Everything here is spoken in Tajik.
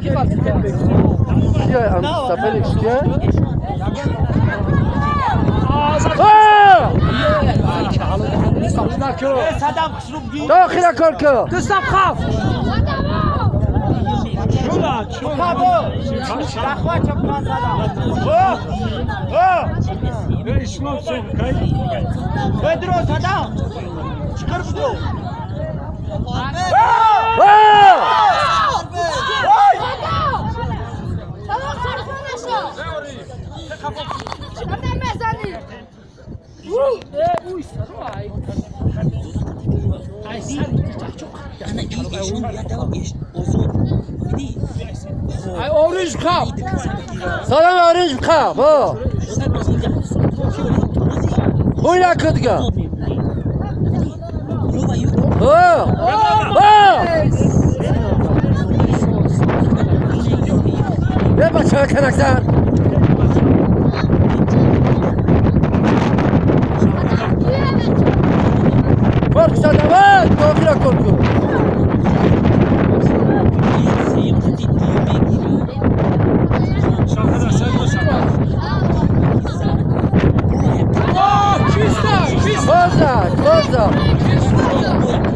Кия соперник, кия? А! Садам хушруб ди. Дохила кор кун. Дустам хав. Кабо. Захвача кан садам. Бедро садам. Чикар буду. А! Tamam, çarpma aşağı. Adam mezani. Ай сар. Ана эшон ядава озод диди. Ай ориҷ хав. Салам ориҷ қаб. О. Ҳуй накун дига. О! О! Е бача канаксан. Кор садават, дохила кор кун. Сеюм хати дию мегира. Чиста, чиста. Боза, боза. Чиста.